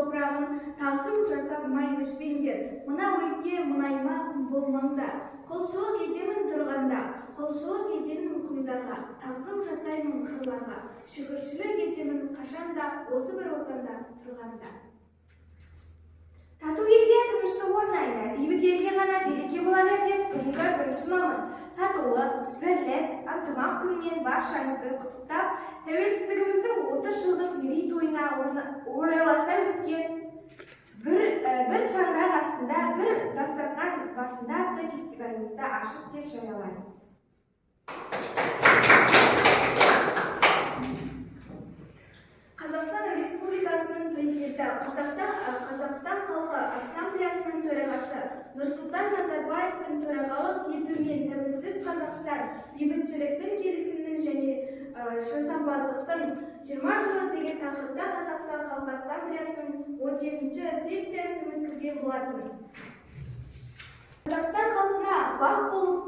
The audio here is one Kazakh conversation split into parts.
Топырағын тағзым жасап май өтпеңдер. Мына өлке, мына аймақ, бұл маңда. Құлшылық етемін тұрғанда, құлшылық етемін құмдарға, тағзым жасаймын қырларға, шүкіршілік етемін қашанда осы бір отанда тұрғанда. Тату елге тыныштық орнайды, бейбіт елге ғана береке болады деп бүгінгі 1 мамыр татулық, бірлік, ынтымақ күнімен баршаңызды құттықтап, тәуелсіздігіміздің 30 жылдық мерейтойына орайласа өткен бір шаңырақ астында, бір дастархан басында атты фестивалімізді ашық деп жариялаймыз. Қазақстан Республикасының Президенті, Қазақстан халқы Ассамблеясының төрағасы Нұрсұлтан Назарбаевтың төрағалық етуімен тәуелсіз Қазақстан бейбітшіліктің, келісімнің және жасампаздықтың 20 жылы деген тақырыпта Қазақстан халқы Ассамблеясының 17-ші сессиясын өткізген болатын. Қазақстан халқына бақ болып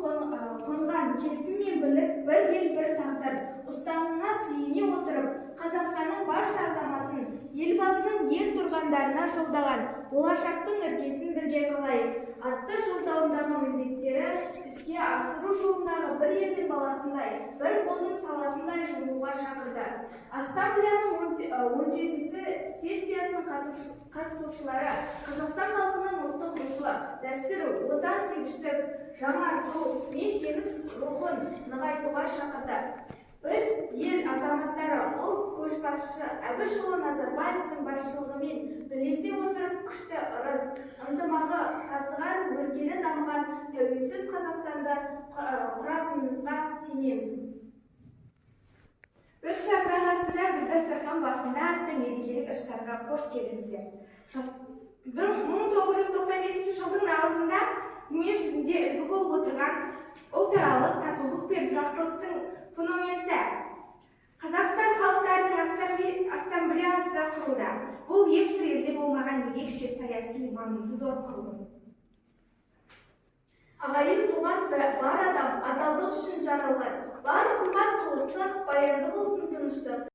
қонған келісім мен бірлік, бір ел, бір тағдыр ұстанымына сүйене отырып, Қазақстанның барша азаматын Елбасының ел тұрғындарына жолдаған «Болашақтың іргесін бірге қалайық» атты жолдауындағы міндеттері іске асыру жолындағы бір елдің баласындай, бір қолдың саласындай жұмылуға шақырды. Ассамблеяның 17-ші сессиясының қатысушылары Қазақстан халқының ұлттық рухы, дәстүрі, отансүйгіштік, жаңарту мен жеңіс рухын нығайтуға шақырды. Біз, ел азаматтары, ұлт көшбасшысы Әбішұлы Назарбаевтың басшылығымен бірлесе отырып, күшті ырыс, ынтымағы тасыған, өркені дамыған тәуелсіз Қазақстанды құратынымызға сенеміз. Бір шаңырақ астында, бір дастархан басында атты мерекелік іс-шараға қош келдіңіздер. 1995 жылдың наурызында дүние жүзінде үлгі болып отырған ұлтаралық татулық пен тұрақтылықтың фунаменті Қазақстан халықтарының ассамблеясы құрылды. Бұл ешбір елде болмаған ерекше саяси маңызы зор құрылым. Ағайын туған бар адам адалдық үшін жаралған. Бар қымбат туыстық, баянды болсын тыныштық.